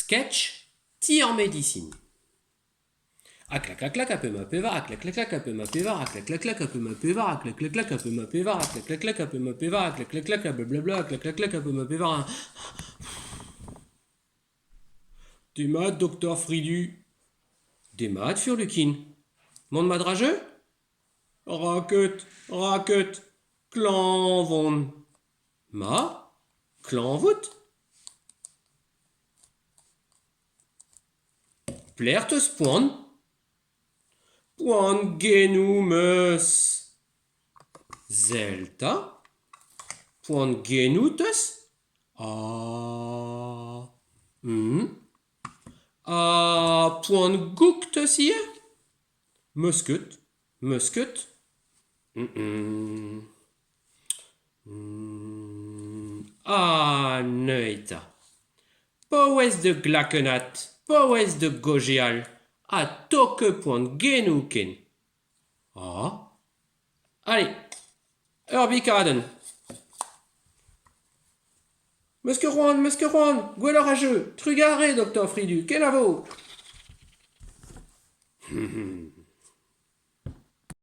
Sketch Ti ar medisin. Ha klak klak klak ha pemp pevar ha klak klak klak ha pemp pevar ha klak klak klak ha pemp pevar ha klak klak klak ha pemp pevar ha klak klak klak ha pemp pevar ha klak klak klak ha blablabla ha klak klak klak ha pemp pevar ha. Demat doktor Fridu. Demat Furlukin. Mont mat 'ra jeu? Ra ket, ra ket, klañv on. Ma, klañv out? Pelec'h 'teus poan? Poan genoù 'm eus. Sell 'ta, poan genoù 'teus? Ah ! Ha poan goûg 'teus ivez? 'Meus ket, 'meus ket. Ah neuze 'ta ! Paouez da glakennat, paouez da gaozeal ha 'to ket poan genoù ken. Ah ! Ale, ur bikadenn. 'Meus ket c'hoant, 'meus ket c'hoant, gwelloc'h a jeu, trugarez doktor Fridu, kenavo !